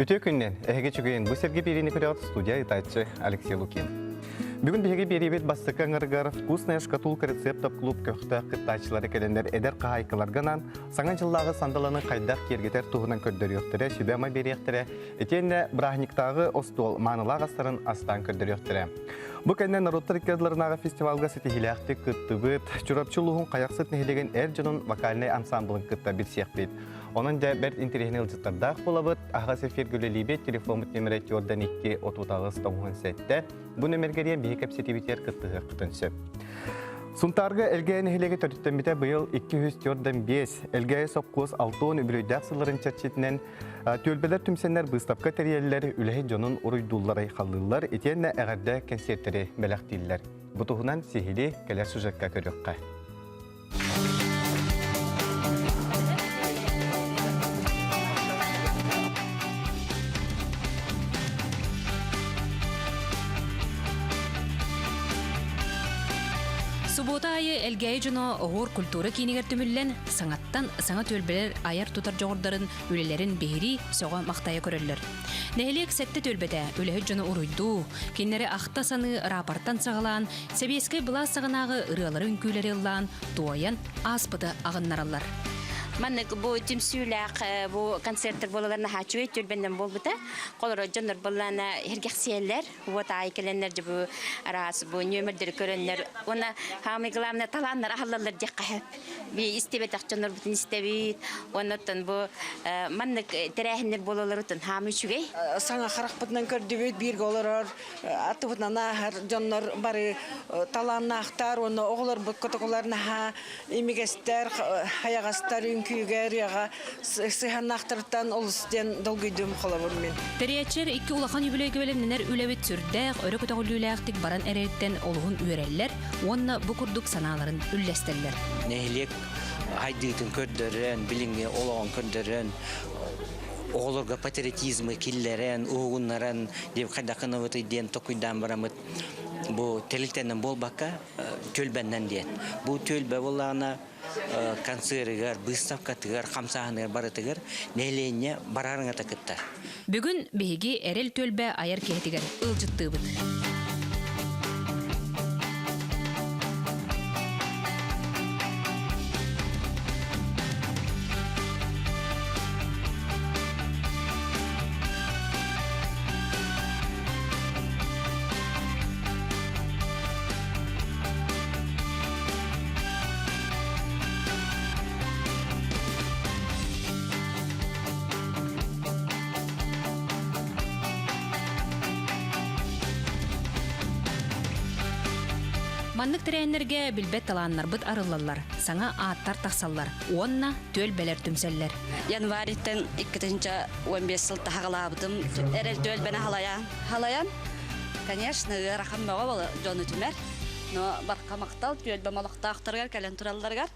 Үтүө күннэн, эһиги чүгүйэн бу сэрги биэриини көрөҕүт студия ыытааччы Алексей Лукин. Бүгүн биһиги биэриибит бастакы аҥарыгар «Вкусная шкатулка рецептов» клуб көхтөөх кыттааччылары кэлэннэр эдэр хаһаайкаларга анаан саҥа дьыллааҕы сандаланы хайдах киэргэтэр туһунан көрдөрүөхтэрэ, сүбэ-ама биэриэхтэрэ, итиэннэ бырааһынньыктааҕы остуол маанылаах астарын астаан көрдөрүөхтэрэ. Бу кэннэ норуоттар икки фестивалга ситиһиилээхтик кыттыбыт Чурапчы улууһун Хайахсыт нэһилиэгин эр дьонун вокальнай ансамблын кытта билсиэхпит. Онон дьэ бэрт интэриэһинэй ыалдьыттардаах буолабыт. Аһаҕас эфиргэ үлэлиибит. Телефоммут нөмэрэ 42 38 97. Бу нөмэргэ диэн биһи кэпсэтиибитигэр кыттыһыахпытын сөп. Сунтаарга Элгээйи нэһилиэгэ төрүттэммитэ быйыл 245, Элгээйи сопхуос 60 үбүлүөйдээх сылларын чэрчитинэн түөлбэлэр түмсэннэр быыстапка тэрийэллэр, үлэһит дьонун уруйдууллар-айхаллыыллар, итиэннэ эҕэрдэ кэнсиэртэри бэлэхтииллэр. Бу туһунан сиһилии кэлэр сюжекка көрүөххэ. Субуота аайы Элгээйи дьоно Оһуор культура киинигэр түмүллэн, саҥаттан саҥа түөлбэлэр айар-тутар дьоҕурдарын, үлэлэрин биһирии, сөҕө-махтайа көрөллөр. Нэһилиэк сэттэ түөлбэтэ үлэһит дьону уруйдуу, кинилэри ахта-саныы рапортан саҕалаан, Сэбиэскэй былаас саҕанааҕы ырыалары-үҥкүүлэри ыллаан, туойан, ааспыты аҕыннараллар. Маннык бу түмсүүлээх бу концерттар буолалар наһаа үчүгэй түөлбэннэн буолбута. Холоро дьоннор буоллаана эргэхсийэллэр, вот аайы кэлэннэр дьэ бу араас бу нүөмэрдэри көрөннөр уонна самое главное талааннар аһыллаллар диэххэ сөп. Би истибэтэх дьоннорбутун истэбит. Уонна оттон бу маннык тэрээһиннэр буолалларыттан хаамы үчүгэй. Саҥа харахпытынан көрдүбүт, бииргэ олорор аттыбытынан ааһар дьоннор бары талааннаахтар уонна оҕолорбут котокулар наһаа имигэстэр, хайаҕастар үҥкүүгэ, ырыаҕа сыһыаннаахтарыттан олус диэн долгуйдум холобур мин. Тэрийээччилэр икки улахан үбүлүөйгэ бэлэмнэнэр үлэбит сүрдээх өрө көтөҕүллүүлээхтик баран эрэриттэн олуһун үөрэллэр уонна бу курдук санааларын үллэстэллэр. Нэһилиэк хайдыытын көрдөрөн, билиҥҥи олоҕун көрдөрөн, оҕолорго патриотизмы киллэрэн, уһугуннаран диэн хайдах гынабытый диэн токуйдаан бараммыт бу тэрилтэнэн буолбакка түөлбэннэн диэн. Бу түөлбэ буоллаҕына концерыгар, быыстапкатыгар, хамсааһыныгар барытыгар нэһилиэнньэ барарыҥата кыттар. Бүгүн биһиги Эрэл түөлбэ айар киһитигэр ыалдьыттыыбыт. Маннык тэрээһиннэргэ билбэт талааннарбыт арыллаллар, саҥа ааттар тахсаллар уонна түөлбэлэр түмсэллэр. Январьтан 2015 сыл таһаҕалаабытым. Эрэл түөлбэни халайан, халайан, конечно, ыарахан бөҕө бол дьону түмэр. Но барха махтал түөлбэ олохтоохторугар кэлэн туралларыгар.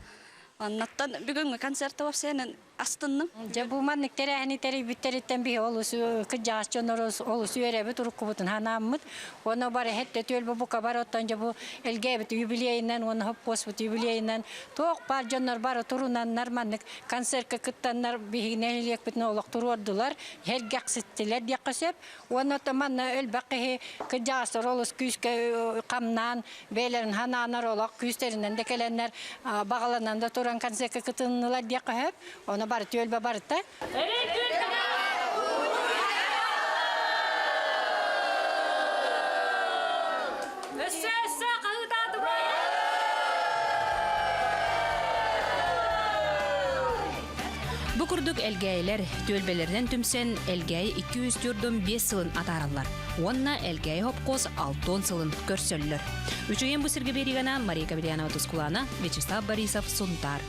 Оннуттан бүгүҥҥү концерт вовсе астынным. Дьэ бу маннык тэрээһини тэрийбиттэриттэн биһи олус кырдьаҕас дьоннор олус үөрэбит уруккубутун ханааммыт. Уонна бар эһэттэ түөлбэ бука бар оттон дьэ бу элгээбит юбилейынан уонна хоппуоспут юбилейынан туох баар дьоннор бары турунаннар маннык концертка кыттаннар биһиги нэһилиэкпитин олох туруордулар, сэргэхситтилэр диэххэ сөп. Уонна оттон манна элбэх киһи кырдьаҕастар олус күүскэ хамнаан бэйэлэрин ханаанар олох күүстэринэн да кэлэннэр баҕаланан да туран концертка кытыннылар диэххэ сөп. Ону бары түөлбэ барыта. Өссө өссө хаһыытаатыбыт! Бу курдук Элгээйилэр түөлбэлэринэн түмсэн Элгээйи 245 сылын атаараллар уонна Элгээйи хопкуос алтон сылын көрсөллөр. Үчүгэйин бу сиргэ биэриигана Мария Кабельянова Тускулана, Вячеслав Борисов, Сунтаар.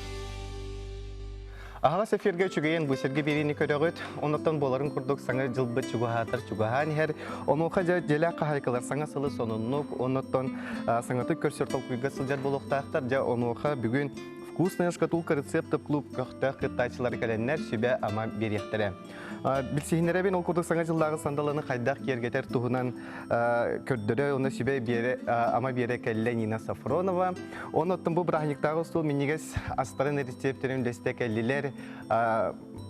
Аһаҕас эфиргэ үчүгэйин бу сиргэ биэриини көрөҕүт. Онуттан буоларын курдук саҥа дьылбыт чугаһаатар чугаһаан иһэр. Онуоха дьэ дьиэлээх хаһаайкалар саҥа сылы сонуннук, онуттан саҥатык көрсөр толкуйга сылдьар буолуохтаахтар. Дьэ онуоха бүгүн. Вкусная шкатулка рецептов клуб көхтөөх кыттааччылары кэлэннэр сүбэ-ама биэриэхтэрэ. Билсиһиннэрэбин ол курдук саҥа дьыллааҕы сандаланы хайдах киэргэтэр туһунан көрдөрө, онно сүбэ биэрэ, ама биэрэ кэллэ Нина Сафронова. Онон бу бырааһынньыктааҕы остуол минньигэс астарын рецептэрин үллэстэ кэллилэр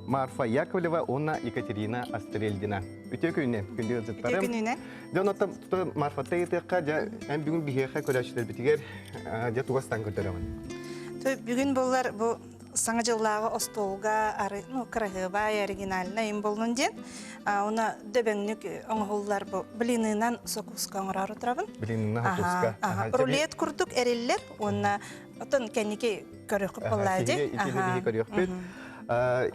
Марфа Яковлева уонна Екатерина Астрельдина. Үтүө күнүнэн, күндү ыалдьыттарым. Үтүө күнүнэн. Дьэ, онон Марфатта ыйытыахха, дьэ, эн бүгүн биһиэхэ көрөөччүлэрбитигэр дьэ тугастан көрдөрөҕүн? Бүгүн боллар бу саҥа дьыллааҕы остуолга ары, ну, кыраһыабай, оригинальнай им боллун диэн. Уна дөбөҥнүк оҥоһуллар бу блинынан сокуска оҥорор турабын. Блинынан сокуска. Рулет курдук эриллэр уонна Оттон кэнники көрүөхпүт буоллаа дии. Итини көрүөхпүт.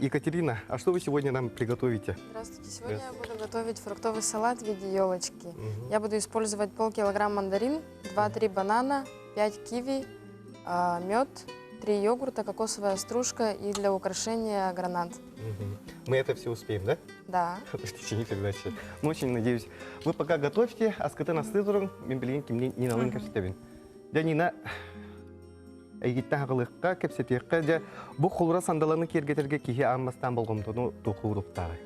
Екатерина, а что вы сегодня нам приготовите? Здравствуйте. Сегодня я буду готовить фруктовый салат в виде елочки. Я буду использовать полкилограмма мандарин, 2-3 банана, 5 киви, мед, 3 йогурта, кокосовая стружка и для украшения гранат. Мы это все успеем, да? Да. В течение передачи. Ну, очень надеюсь. Вы пока готовьте, а скотына астыы мен билигин кимни Ниналын кэпсэтэбин. Дьэ, Нина, эйгиттэн хаҕылыахха, кэпсэтиэххэ, дьэ, бу холура сандаланы киэргэтэргэ киһи аан бастаан болҕомтону туохууруктааҕый?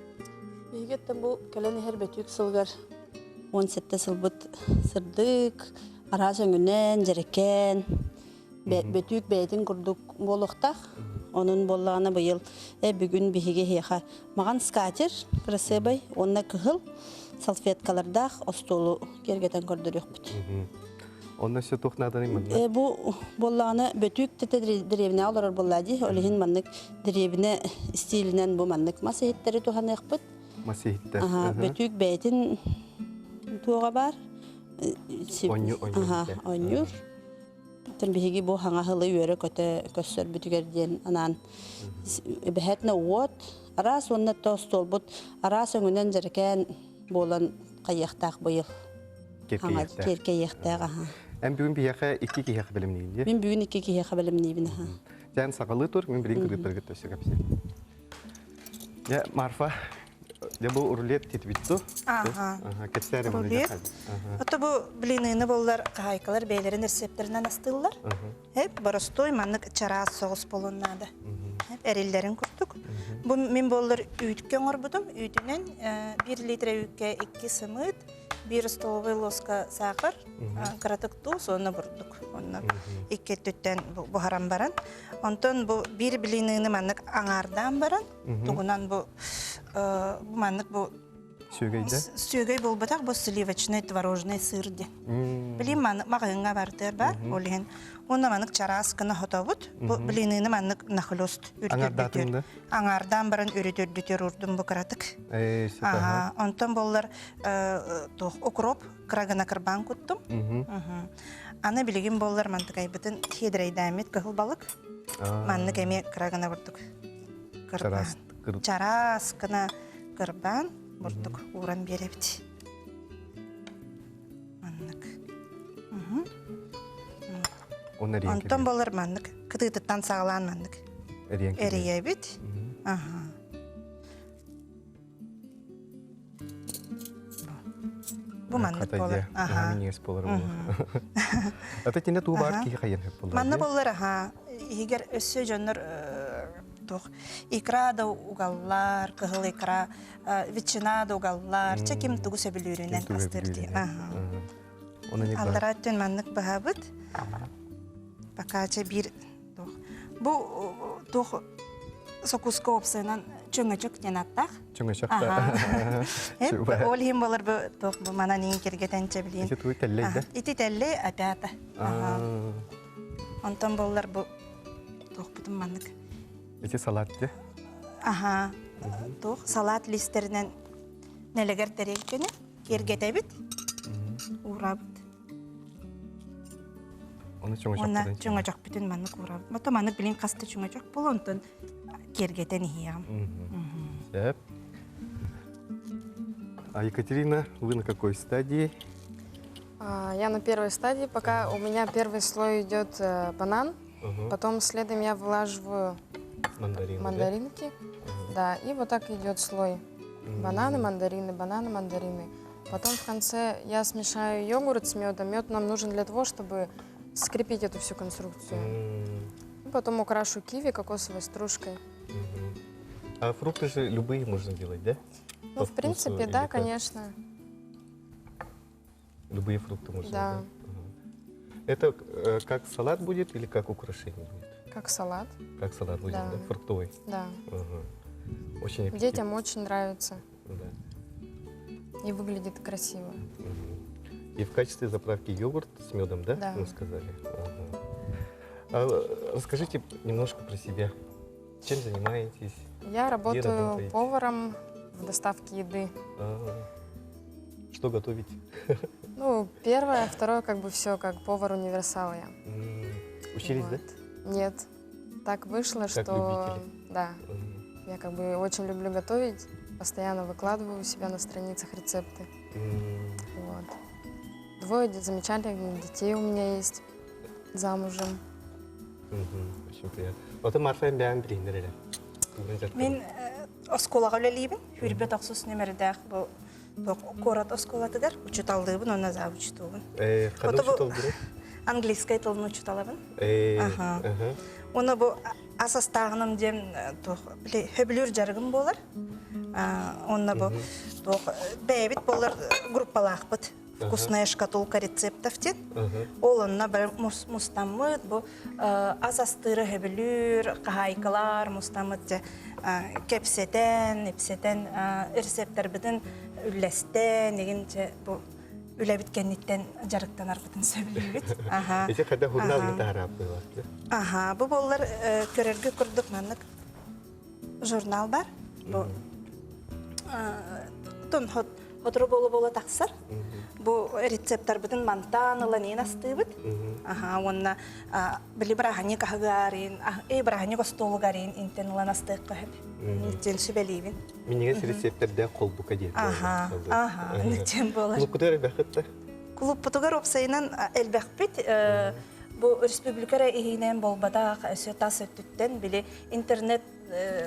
Биһигиттэн бу кэлэн иһэр бөтүүк сылыгар 17 сылбыт сырдык, араас өҥүнэн, дьэрэкээн, бөтүүк бэйэтин курдук буолуохтаах. Онон буоллаҕына быйыл э бүгүн биһиги эһиэхэ маҕан скатер кырасыабай уонна кыһыл салфеткалардаах остуолу киэргэтэн көрдөрүөхпүт. Онно өссө туох нааданый манна? Бу буоллаҕына бөтүүк тэтэ дэриэбинэҕэ олорор буоллаа дии. Ол иһин маннык дэриэбинэ стилинэн бу маннык мас иһиттэри туһаныахпыт. Мас иһиттэр. Бөтүүк бэйэтин туоҕа баар. Онньуур. Оттон биһиги бу хаҥа сылы үөрэ-көтө көрсөрбүтүгэр диэн анаан эбэһээтинэ уот араас уонна остуолбут араас өҥүнэн дьэрэкээн буолан хайыахтаах быйыл. Киэркэйиэхтээх аха. Эн бүгүн биһиэхэ икки киһиэхэ бэлэмниигин дии? Мин бүгүн икки киһиэхэ бэлэмниибин аха. Дьэн саҕалыы тур, мин билигин кыргыттаргыт өссө кэпсиэм. Дьэ, Марфа, дьэ бу рулет титибит ту. Аха. Кэпсээр Рулет. Ото бу блиныны боллар хаһайкалар бэйэлэрин рецептеринэн астыыллар. Эп боростуой маннык чараас соҕус буолуон наада. Эриллэрин курдук. Бу мин боллар үүткэ оҥорбутум. Үүтүнэн 1 литр үүккэ 2 сымыыт, 1 столовый ложка сахар, кыратык туус уонна бурдук. Онно икки өттүттэн буһаран баран. Онтон бу биир блиныны маннык аҥаардаан баран, тугунан бу маннык бу Сүөгэйдэ? Сүөгэй буолбатах, бу сливочный творожный сыр диэн. Билим маннык маҕаһыыҥҥа бардыар бар, ол иһин уонна маннык чараас гына хотобут. Бу блиныны маннык нахлёст Аҥардаатыҥ да? Аҥаардаан баран үрүт-үрдүтүөр урдум бу кыратык. Аха, онтон боллар туох укроп кыра гына кырбаан куттум. Аны билигин боллар мантыкайбытын хиэдрэйдээммит кыһыл балык. Маннык эмиэ кыра гына бурдук. Чараас. Чараас гына кырбаан бурдук ууран биэрэбит. Маннык. Онтон болар маннык кытыытыттан саҕалаан маннык эрийэбит. Аха. Бу маннык болар. Аха. Миниэс болар. Ата тинэ туу бар киһи хайын хөп болар. Манна боллар аха. Иһигэр өссө дьоннор туох икра да угаллар, кыһыл икра, ветчина да угаллар, чэ ким тугу сөбүлүүрүнэн астыыр дии. Аллараа өттүн маннык быһабыт. Пока чэ биир туох. Бу туох сокуска опсайынан чөҥөчөк диэн аттаах. Чөҥөчөк. Ол иһин болар бу туох бу манан иин киргэтэн чэбилиин. Ити туй тэллэй да? Ити тэллэй опята. Онтон боллар бу туохпутун маннык. Ити салат де? Аха. Туох салат листеринэн нэлэгэр тэриэлкэни киэргэтэбит. Уурабыт. Оны Уонна чөҥөчөхпүтүн маннык уурабыт. Мото маннык билин хаста чөҥөчөх бол онтон киэргэтэн иһиэҕим. Сөп. А Екатерина, вы на какой стадии? Я на первой стадии. Пока у меня первый слой идет э, банан, Угу. потом следом я вылаживаю Мандарины, мандаринки. Да? да, и вот так идет слой. Бананы, мандарины, бананы, мандарины. Потом в конце я смешаю йогурт с медом. Мед нам нужен для того, чтобы скрепить эту всю конструкцию. Потом украшу киви кокосовой стружкой. А фрукты же любые можно делать, да? Ну, в принципе, да, конечно. Любые фрукты можно, да? Да. Это э, как салат будет или как украшение будет? Как салат. Как салат будет, да? да? Фруктовый? Да. Ага. Очень аппетитно. Детям очень нравится. Да. И выглядит красиво. Угу. И в качестве заправки йогурт с медом, да? Да. Мы сказали. Ага. А, расскажите немножко про себя. Чем занимаетесь? Я работаю поваром в доставке еды. А, что готовить? Ну, первое, второе, как бы все, как повар-универсал я. Учились, вот. да? Нет. Так вышло, как что... Любители. Да. Я как бы очень люблю готовить, постоянно выкладываю у себя на страницах рецепты. Вот. Двое замечательных детей у меня есть замужем. Очень приятно. Ота Марфа бэйэн билиһиннэр эрэ. Мин оскуолаҕа үлэлиибин. Хүрбэт охсус нөмердээх бу куорат оскуолатыгар учуталлыыбын уонна завучтуубун. Ханна учуталлыыбын? Английскай тылын учуталабын. Аха. Уонна бу ас астааҕыным диэн туох хөбүлүүр дьарыгым буолар. Онно бу туох бэйэбит буолар группалаахпыт. Вкусная шкатулка рецептов диэн. Ол онно бары мустаммыт бу ас астыыры хөбүлүүр хаһаайкалар мустаммыт кэпсэтэн, ипсэтэн рецептэрбитин үллэстэн, игин бу үлэбит кэнниттэн дьарыктанарбытын сөбүлүүбүт. Аха. Ити хада журнал таһарааппылар. Аха, бу боллар көрөргө курдук маннык журнал бар. Бу тон хотору боло-боло тахсар. Бу рецепттарбытын мантан ылан иин астыыбыт. Аха, уонна били бырааһынньык аһыгаарин, э бырааһынньык остуолугарин интен ылан астыахха сөп. Диэн сүбэлиибин. Минньигэс рецептэрдээх холбука диэн. Аха, аха, диэн буолар. Клубпутугар элбэххит да? Клубпутугар уопсайынан элбэхпит. Бу республика эрэ иһинэн буолбатах, өссө тас өттүттэн били интернет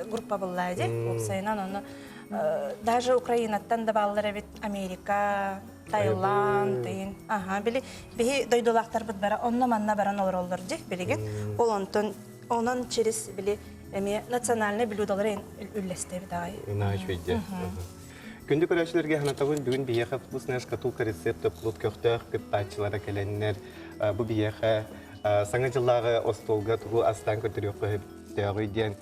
группа буллаа дии. Уопсайынан ону даже Украинаттан да бааллар эбит Америка, Таиланд тыйын. Аха, били биһи дойдулаахтарбыт бара онно манна баран олороллор дии билигин. Ол онтон онон через били эмиэ национальный блюдолары үллэстэбит аҕай. Наһаа үчүгэйдэ. Күндү көрөөччүлэргэ санатабын бүгүн биһиэхэ вкусная шкатулка рецепта плод көхтөөх кыттааччылара кэлэннэр бу биһиэхэ саҥа дьыллааҕы остуолга тугу астаан көрдөрүөххэ сөптөөҕүй диэн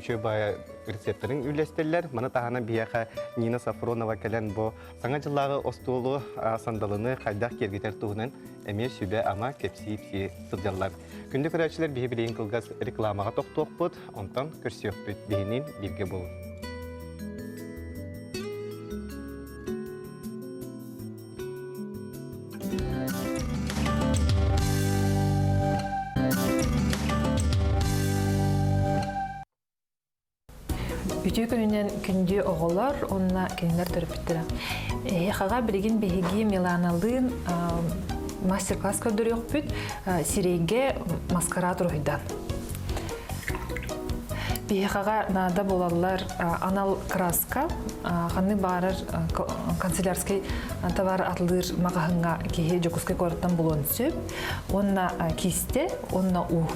үчүгэй баайа рецептэрин үллэстэллэр. Маны таһынан биһиэхэ Нина Сафронова кэлэн бу саҥа дьыллааҕы остуолу сандалыны хайдах киэргэтэр туһунан эмиэ сүбэ-ама кэпсии-ипсии сылдьаллар. Күндү көрөөччүлэр биһи билигин кылгас рекламаҕа тохтуохпут, онтон көрсүөхпүт. Биһинин бииргэ буолун. Үтүө күнүнэн күндү оҕолор уонна кинилэр төрөппүттэрэ. Эһиэхэҕэ билигин биһиги Миланалыын мастер-класс көрдөрүөхпүт сирэйгэ маскарад уруһуйдаан. Биһиэхэҕэ наада буолаллар анал краска, ханнык баҕарар канцелярскай товар атылыыр маҕаһыҥҥа киһи Дьокуускай куораттан булуон сөп. Уонна киистэ, уонна уу.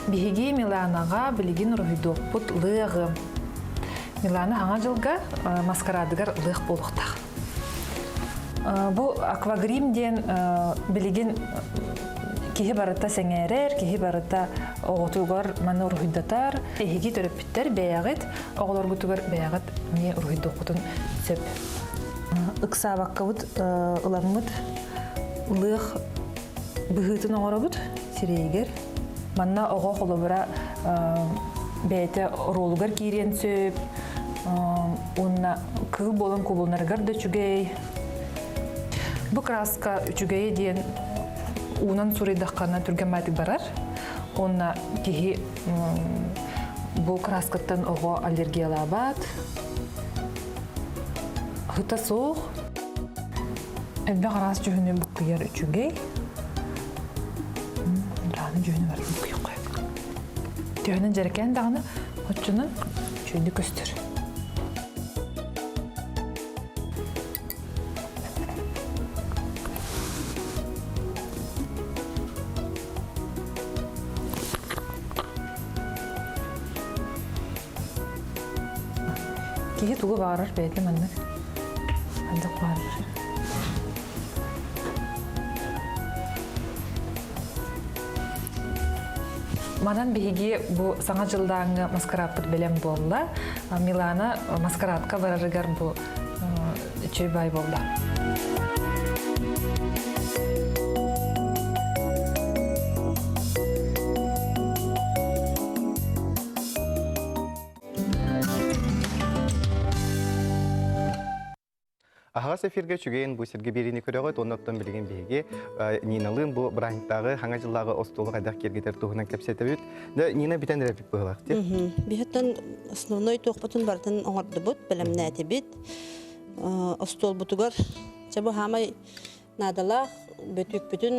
Биһиги Миланаҕа билигин уруһуйдуохпут лыаҕы. Милана хаҥа дьылга маскарадыгар лыах буолуохтаах. Бу аквагрим диэн билигин киһи барыта сэҥээрэр, киһи барыта оҕотугар маны уруһуйдатар. Эһиги төрөппүттэр бэйэҕит, оҕолоргутугар бэйэҕит эмиэ уруһуйдуоххутун сөп. Ыксаабаккабыт ыламмыт лыах быһыытын оҥоробут сирэйигэр. Манна оҕо холобура бэйэтэ оруолугар киириэн сөп, уонна кыыл буолан кубулунарыгар да үчүгэй. Бу краска үчүгэйэ диэн уунан суруйдаххына түргэн баайдык барар. Уонна киһи бу краскаттан оҕо аллергиялаабат. Ыта суох. Элбэх араас дьүһүнү буккуйар үчүгэй. Рааны дьүһүнү барытын буккуйуохха. Төһөнөн дьэрэкээн даҕаны оччонон үчүгэйдик көстөр. Киһи тугу баҕарар бэйэтэ маннык хайдах баҕарар. Манан биһиги бу саҥа дьыллааҥҥы маскарааппыт бэлэм буолла. Милана маскараадка барарыгар бу үчүгэй бай буолла. Аһаҕас эфиргэ үчүгэйин бу сиргэ биэриини көрөҕүт уонна оттон билигин биһиги Ниналыын бу бырааһынньыктааҕы хаҥа дьыллааҕы остуолу хайдах киэргэтэр туһунан кэпсэтэбит. Дьэ, Нина бүтэн эрэбит быһыылаах дии. Биһиттэн основной туохпутун барытын оҥордубут, бэлэмнээтибит. Остуолбутугар чэ бу хаамай наадалаах бөтүүкпүтүн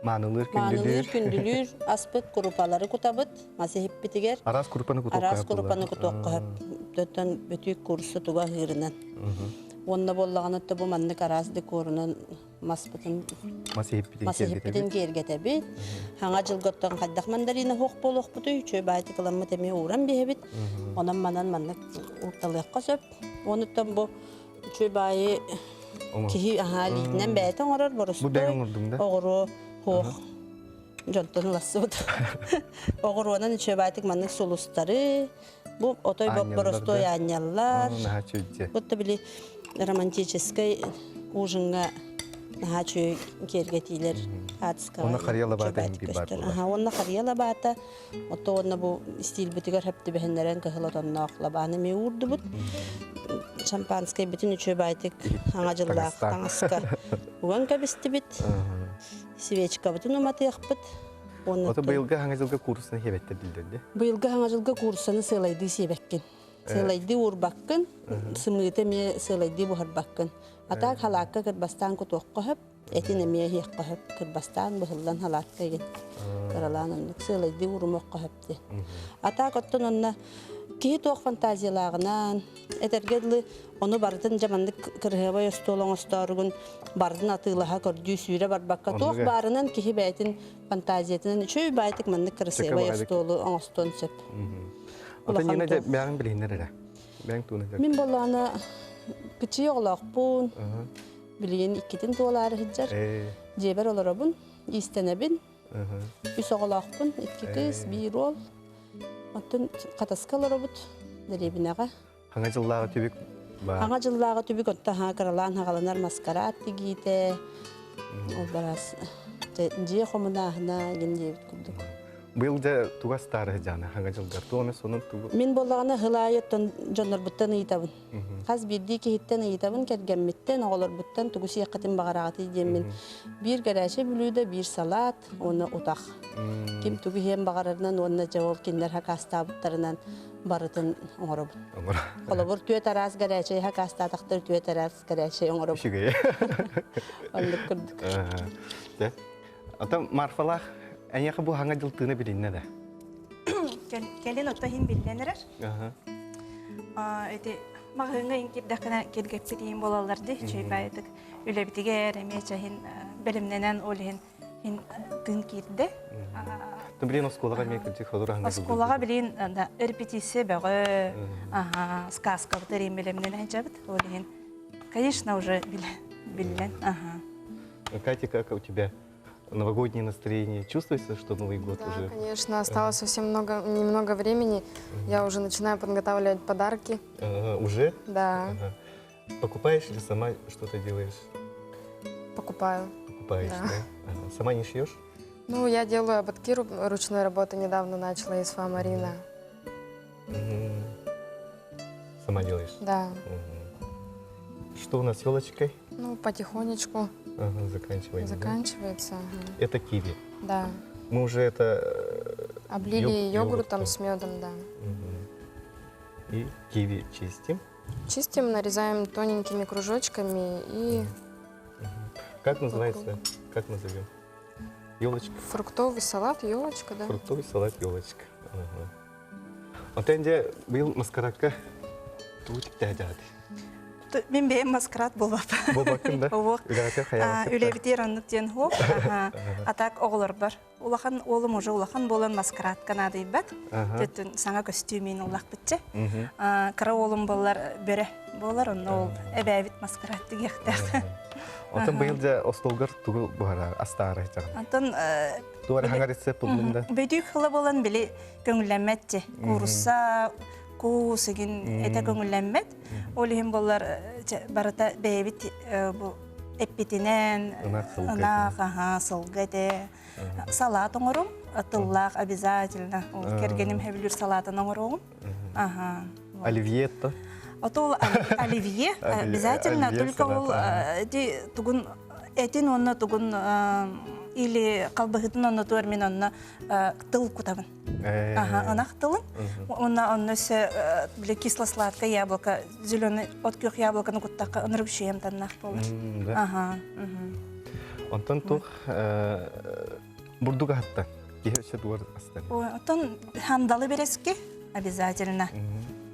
маанылыыр күндүлүүр күндүлүүр аспыт курупалары кутабыт мас иһиппитигэр араас курупаны кутуохха араас курупаны кутуохха сөп бөтүүк курса туга аһыырынан уонна буоллаҕына бу маннык араас декорунан маспытын мас иһиппитин мас иһиппитин киэргэтэбит хаҥа дьылготтон хайдах мандарина хуох буолуохпутуй үчүгэй баайтыкыламмыт эмиэ ууран биһэбит онон манан маннык уурталыахха сөп онуттан бу Үчүгэй баайы киһи аһаа илиитинэн бэйэтэ оҥорор Бу бэйэҥ оҥордуҥ да? оҕуруо хуох дьонтон улассыбыт. Оҕуруонан үчүгэй баайтык маннык сулустары, бу отой боростуой аанньаллар. Наһаа үчүгэй. Будто били романтическай ужиҥҥа наһаа үчүгэй киэргэтиилэр хаатыскаҕа Онно харыйа лабаата иһин баар буолар. Аха, уонна харыйа лабаата Отто уонна бу истиилбитигэр хөп түбэһиннэрэн кыһыл отонноох лабааны эмиэ уурдубут. Шампанскай бүтүн үчүгэй баайтык аҥа дьыллаах таҥаска уган кэбистибит. Свечкабытын уматыахпыт. Ото быйылгы хаҥа дьылга куурусаны сиэбэттэр дииллэр Быйылгы хаҥа дьылга куурусаны сыалайдыы сиэбэккин. Сыалайдыы уурбаккын, сымыыты эмиэ сыалайдыы буһарбаккын. Атаак халаакка кырбастаан кутуохха сөп. Этин эмиэ иһиэххэ сөп, кырбастаан быһыллан халаакка игин кыралаан оннук сыалайдыы уурумуохха сөп диэн. А так оттон онно киһи туох фантазиялааҕынан, этэргэ дылы ону барытын дьэ маннык кырыһыабай остуол оҥостооругун барытын атыылаһа көрдүү сүүрэ барбакка туох баарынан киһи бэйэтин фантазиятынан үчүгэй баайтык маннык кырасыабай остуолу оҥостуон сөп. Оттон Нина дьэ бэйэҥ билиһиннэр эрэ. Бэйэҥ тугунан Мин боллоҕуна кичии оҕолоохпун. Билигин иккитин туолаары сылдьар. Дьиэбэр олоробун, иистэнэбин. Үс оҕолоохпун, икки кыыс, биир уол. Оттон Хатаска олоробут, дэриэбинэҕэ. Хаҥа дьыллааҕы түбүк баар. Хаҥа дьыллааҕы түбүк онто хаҥа кыралаан хаҕаланар маскараат тигиитэ, ол барас дьиэ хомунааһына гин диэбит курдук. Быйыл дьэ тугас таары дьаана хаҥа дьылгар туох эмэ сонун тугу? Мин буоллаҕына сыл аайы оттон дьоннорбуттан ыйытабын. Хас биирдии киһиттэн ыйытабын, кэргэммиттэн, оҕолорбуттан тугу сиэххитин баҕараҕытый диэммин. Биир горячай бүлүүдэ, биир салаат уонна утах. Ким тугу иһиэн баҕарарынан уонна дьэ ол кинилэр хакаастаабыттарынан барытын оҥоробут. Холобур, түөрт араас горячай хакаастаатахтар түөрт араас горячай оҥоробут. Үчүгэй. Оннук курдук. Ата Марфалаах эйиэхэ бу хаҥа дьыл тыына билиннэ да? Кэлин ото иһин биллэн эрэр. Ити маҕаһыыҥҥа иһин киирдэххинэ киргэппит иһин буолаллар дии үчүгэй баайытык үлэбитигэр эмиэ чаһин бэлэмнэнэн ол иһин иһин тыын киирдэ. Билин оскуолаҕа эмиэ кырдьык холур аһына Оскуолаҕа билин репетиция бөҕө, аха, сказкабыт эриин бэлэмнэнэн дьабыт. Ол иһин, конечно, уже биллэн. Ага. Катя, как у тебя новогоднее настроение? Чувствуется, что Новый год да, уже? конечно, осталось совсем много, немного времени. Я уже начинаю подготавливать подарки. Ага, уже? Да. Ага. Покупаешь или сама что-то делаешь? Покупаю. Покупаешь, да? да? Ага. Сама не шьешь? Ну, я делаю ободки ручной работы, недавно начала из Марина. Сама делаешь? Да. Угу. Что у нас с елочкой? Ну, потихонечку. Ага, заканчиваем. Заканчивается. Да? Ага. Это киви. Да. Мы уже это... Э, Облили йог- йогуртом с медом, да. Угу. И киви чистим. Чистим, нарезаем тоненькими кружочками и... Угу. Как называется? Как назовем? Елочка. Фруктовый салат, елочка, да. Фруктовый салат, елочка. Ага. Отон дьэ быйыл маскаракка тугу тиктээдээти? Мин бэйэм маскарад буолбаппын. Буолбаккын да? Уох. Үлэҕитигэр хайаабаккыт да? Үлэбитигэр оннук диэн хуох. А так оҕолорбор. Улахан уолум уже улахан буолан маскарадка наадыйбат. Төттүн саҥа көстүүмүн уллахпытча. Кыра уолум буоллар бөрө буолар, онно ол эбээбит маскарад тигиэхтээх. Онтон быйыл дьэ остуолгар тугу буһарар, астаары сылдьаҕын? Онтон Тугу хаҥар рецепт буллум да? Бөдүүк хыла буолан били көҥүллэммэт Куурусса, куус игин этэ көҥүллэммэт. Ол иһин буоллар барыта бэйэбит бу эппитинэн ынах, аха, сылгы этэ. Салат оҥорум, тыллаах обязательно. Ол кэргэним хэбилүүр салатын оҥоруоҕум. Аха. Оливье то? Ото ол оливье обязательно, только ол тугун этин уонна тугун или халбаһытын онно туор мин онно тыл кутабын. Ага, ынах тылын. Уонна онно өссө били кисло-сладкое яблоко, зеленый от күөх яблоконы куттахха ынырык үчүгэйим таннаах буолар. Ага. Онтон туох бурдук аһатта? Киһи өссө тугар астан? Оттон сандалы берески обязательно.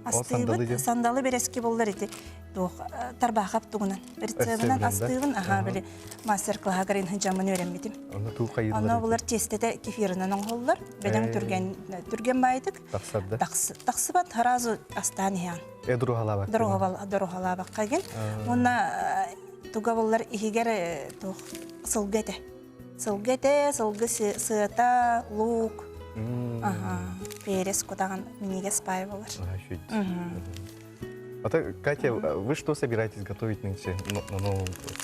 Астыыбыт сандалы берески боллар ити туох тарбаахап тугунан рецебынан астыыбын аха били мастер-класс гарын жамын үйренбитим. Онно туу хайыллар. Онно булар тиэстэтэ кефирынан оҥоһуллар. Бөдөҥ түргэн түргэн баайдык. Тахсарда. Тахсыбат сразу астаан иһээн. Э дороһалаабак. Дороһалаабакка ген. Уонна туга буллар иһигэр туох сылгы этэ. Сылгы этэ, сылгы сыата, лук. Ага, перец кутаҕын минигэс пай болар. А то, Катя, вы что собираетесь готовить нынче на Новый год?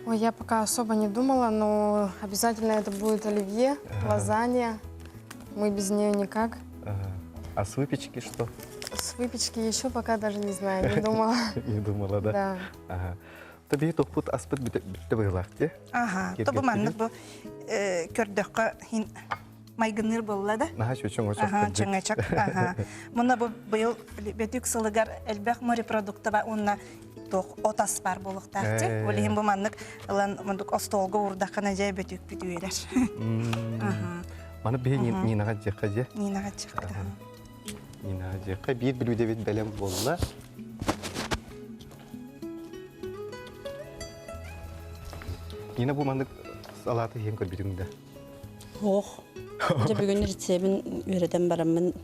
Ой, я пока особо не думала, но обязательно это будет оливье, ага. лазанья. Мы без нее никак. Ага. А с выпечки что? С выпечки еще пока даже не знаю, не думала. Не думала, да? Да. Ага. Таби тохпут аспыт бүтэ быһылаах дии. Ага. Тобу маннык бу көрдөххө хин майгынныыр буолла да. Наһаа чөчөҥ Аха, чөҥөчөк. Аха. Муна бу быйыл бөтүк сылыгар элбэх морепродукта уонна туох от ас бар буолуохтаах дии. Ол иһин бу маннык ылан мундук остуолга уурдаххына дьэ бөтүкпүт үөрэр. Аха. Маны биһи Нинаҕа дьиэххэ дьэ. Нинаҕа дьиэххэ. Нинаҕа дьиэххэ биир бүлүүдэбит бэлэм буолла. Нина бу маннык салааты иһэн көрбүтүҥ да? Ох, дьэ бүгүн рецебин үөрэтэн бараммын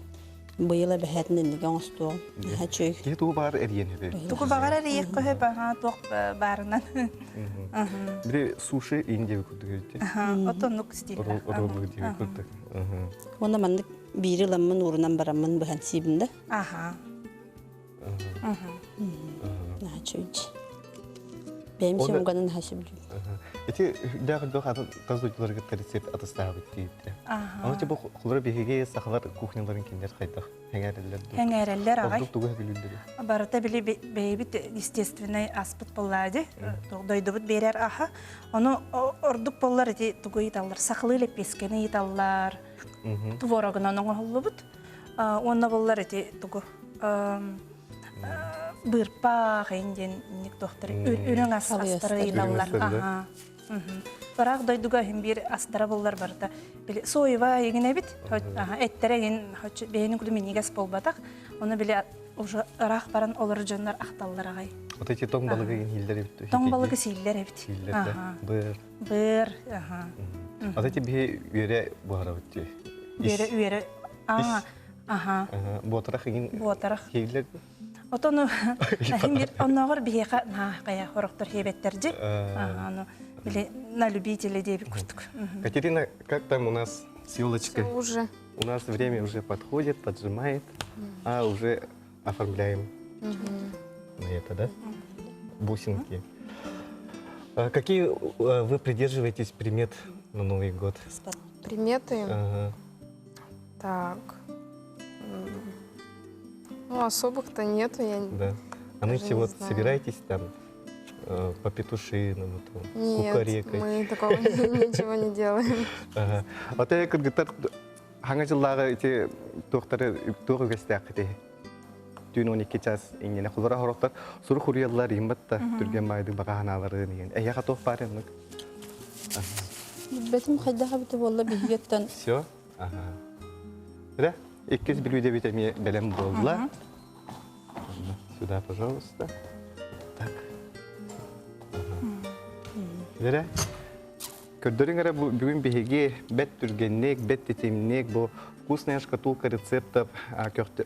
быйыл эбэһээтин иннигэ оҥостуоҕум. Наһаа үчүгэй. Киһи тугу баҕар эрийэн хөбө. Тугу баҕар эрийиэх көһө баҕа туох баарынан. Бири суши иин диэби курдук эбит. Отоннук стиль. Роллук диэби курдук. Уонна маннык биири ыламмын уурунан бараммын быһан сиибин да. Аха. Наһаа үчүгэй. Бэйэм сиэмуганын наһаа сөбүлүүбүн. Ити дээх дох атын тас дойдуларга рецепт атастаабыт диибитэ. Аны бу холоро биһиги сахалар кухняларын кинилэр хайдах хэҥээрэллэр дуу? Хэҥээрэллэр аҕай. Ордук тугу сөбүлүүллэр? Барыта били бэйэбит естественный аспыт буоллаа дойдубут биэрэр аха. Ону ордук боллар ити тугу ыйыталлар? Сахалыы лэппиэскэни ыйыталлар. Творогунан оҥоһуллубут. Уонна боллар ити тугу быырпаах ин диэн инник туохтар үрүҥ ас астары ыйыталлар. Аха. Ыраах дойдуга иһин биир астара буллар барыта. Били соева егин эбит. Эттэрэ егин бэйэни куду минньигэс буолбатах. Оны били уже ыраах баран олорор дьоннор ахталлар аҕай. Вот эти тоҥ балыгы егин хиллер эбит. Тоҥ балыгы сииллэр эбит. Сииллэр да. Быр. Быр. Аха. Вот эти биһи үөрэ буһарабыт дии. Үөрэ үөрэ. Аа. Аха. Буотарах игин Буотарах. Хииллер. Отону бир оннооҕор биһиэхэ наһаа хайа хорохтор хиэбэттэрдьи. Ага, ну били на любителя диэбит курдук. Катерина, как там у нас с елочкой? Уже. У нас время уже подходит, поджимает, а уже оформляем на это, да? Бусинки. А какие вы придерживаетесь примет на Новый год? Приметы? Ага. Так. Ну, особых-то нету. Я да. А ну даже не вот знаю. собираетесь там по петушиному, там, Нет, кукарекать? мы такого ничего не делаем. Ага. А ты кыргыттар хаҥа дьыллааҕы ити туохтары туох үгэстээххитий? Түүн 12 час иҥҥинэ холоро хорохтор сурук хуруйаллар иһин батта түргэн баайды баҕа ханааларын иһин. Эйиэхэ туох баар оннук? Билбэтим хайдах эбитэ буолла биһигиттэн. Все. Ага. Да? Иккис бүлүүдэбит эмиэ бэлэм буолла. Сюда, пожалуйста. Дэрэ. Көрдөрүҥ эрэ бүгүн биһиги бэт түргэнник, бэт титимник бу вкусная шкатулка рецептов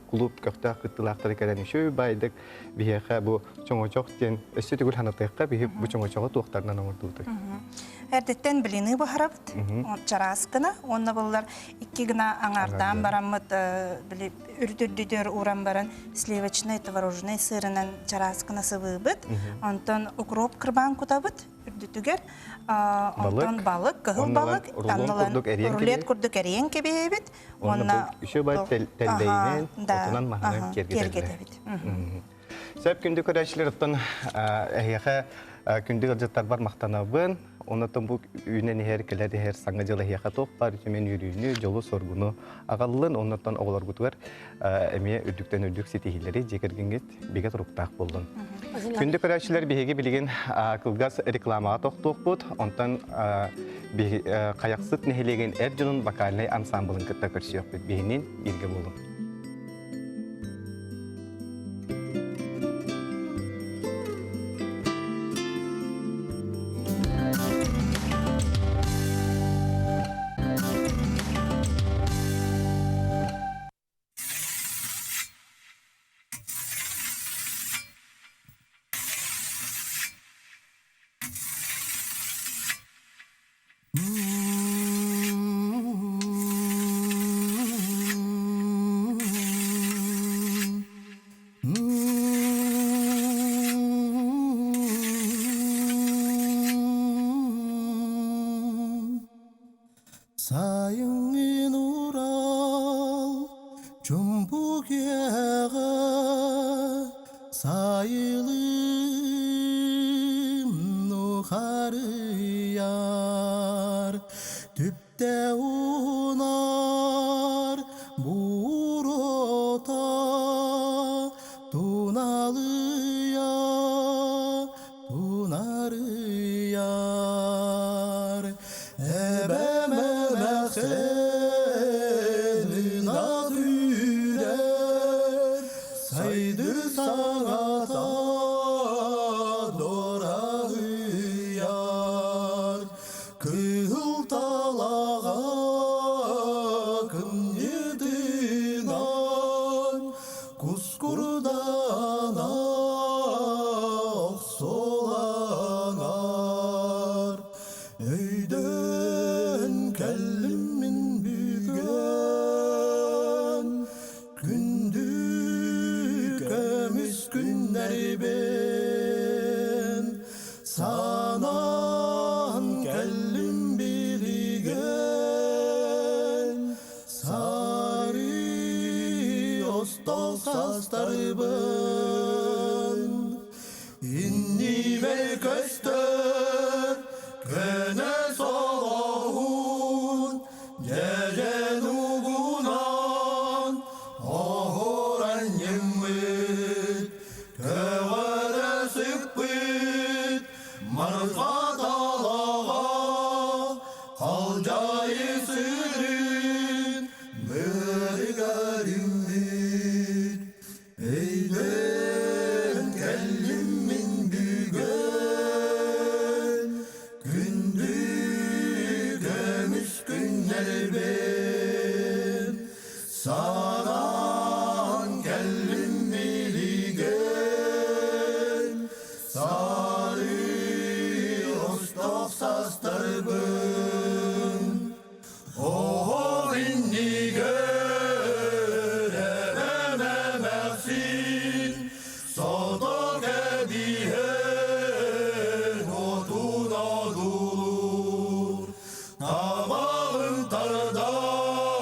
клуб көхтөөх кыттыылаахтары кэлэн үчүгэй байдык биһиэхэ бу чоҥочох диэн өссө төгүл ханатыахха биһи бу чоҥочоҕу туохтарынан оҥордубутуй? Эрдэттэн блины буһарабыт, чараас гына, уонна буллар икки гына аҥаардаан бараммыт били үрдүрдүтүөр ууран баран сливочный творожный сырынан чараас гына сыбыыбыт, онтон укроп кырбаан кутабыт үрдүтүгэр, онтон балык, кыһыл балык, рулет курдук эриэн кэбиһэбит, уонна үчүгэй бай тэллэйинэн, отунан маһынан киэргэтэбит. Сөп күндү көрөөччүлэр оттон эһиэхэ күндү ыалдьыттарбар махтанабын. Оннотон бу үүнэн иһэр, кэлэр иһэр саҥа дьыл эһиэхэ туох баар үтүмэн үөрүүнү, дьолу-соргуну аҕаллын. Оннотон оҕолоргутугар эмиэ үрдүктэн үрдүк ситиһиилэри дьиэ кэргэҥҥит бигэ туруктаах буоллун. Күндү көрөөччүлэр биһиги билигин кылгас рекламаҕа тохтуохпут. Онтон Хайахсыт нэһилиэгин эр дьонун вокальнай ансамблын кытта көрсүөхпүт. Биһинин бииргэ буолуҥ. Сайыҥҥын Урал чумпу киэһэҕэ сайылыым нухарыйар түптэ унар буруота туналыйа Тунарыйар эбэм эмээхсин ынах үүрэр сайды саҥата дораһыйар кыһыл талаҕа кымньытынан Кускурдаана охсуланар, өйдөн кэллим мин бүгүн, күндү көмүс күннэрбин санаан кэллим билигин. Сары остол састарыбын иннибэр көстөр көнө солоһун дьэдьэн угунан оһоран ньыммыт көҕөрө сыппыт марха талаҕа Халдьаайы сыырын быарыгар үүммүт Өйдөөн кэллим мин бүгүн Күндү көмүс күннэрбин Санаан кэллим билигин Сары остох састарбын, оһох иннигэр эбэм эмээхсин сото кэбиһэр отун одуулуур, табаҕын тардан